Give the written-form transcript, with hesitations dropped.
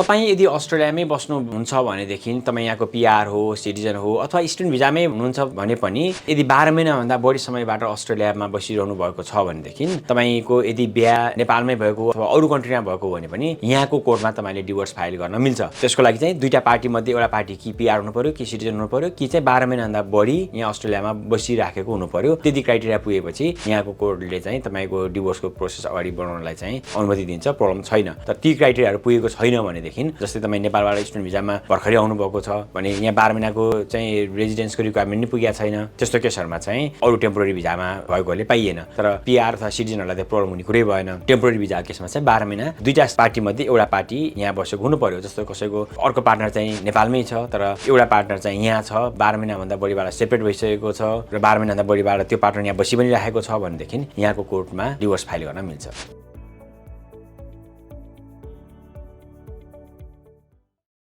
तपाईँ यदि अस्ट्रेलियामै बस्नुहुन्छ भनेदेखि तपाईँ यहाँको पिआर हो, सिटिजन हो अथवा स्टुडेन्ट भिजामै हुनुहुन्छ भने पनि यदि 12 महिनाभन्दा बढी समयबाट अस्ट्रेलियामा बसिरहनु भएको छ भनेदेखि तपाईँको यदि बिहा नेपालमै भएको अथवा अरू कन्ट्रीमा भएको भने पनि यहाँको कोर्टमा तपाईँले डिभोर्स फाइल गर्न मिल्छ। त्यसको लागि चाहिँ दुईटा पार्टी मध्ये एउटा पार्टी कि पिआर हुनु पर्यो कि सिटिजन हुनु पर्यो कि चाहिँ 12 महिनाभन्दा बढी यहाँ अस्ट्रेलियामा बसिराखेको हुनु पर्यो। त्यति क्राइटेरिया पुगेपछि यहाँको कोर्टले चाहिँ तपाईँको डिभोर्सको प्रोसेस अगाडि बढाउनलाई चाहिँ अनुमति दिन्छ, प्रब्लम छैन। तर ती क्राइटेरियाहरू पुगेको छैन भनेदेखि जस्तै तपाईँ नेपालबाट स्टुडेन्ट भिजामा भर्खरै आउनुभएको छ भने यहाँ 12 महिनाको चाहिँ रेजिडेन्सको रिक्वायरमेन्ट नै पुगेको छैन, त्यस्तो केसहरूमा चाहिँ अरू टेम्पोररी भिजामा भएकोले पाइएन। तर पिआर अथवा सिटिजनहरूलाई चाहिँ प्रब्लम हुने कुरै भएन। टेम्पोररी भिजा केसमा चाहिँ 12 महिना दुईटा पार्टी मध्ये एउटा पार्टी यहाँ बसेको हुनु पर्यो। जस्तो कसैको अर्को पार्टनर चाहिँ नेपालमै छ तर एउटा पार्टनर चाहिँ यहाँ छ, 12 महिनाभन्दा बढीबाट सेपरेट भइसकेको छ र 12 महिनाभन्दा बढीबाट त्यो पार्टनर यहाँ बसि पनि राखेको छ भनेदेखि यहाँको कोर्टमा डिभोर्स फाइल गर्न मिल्छ।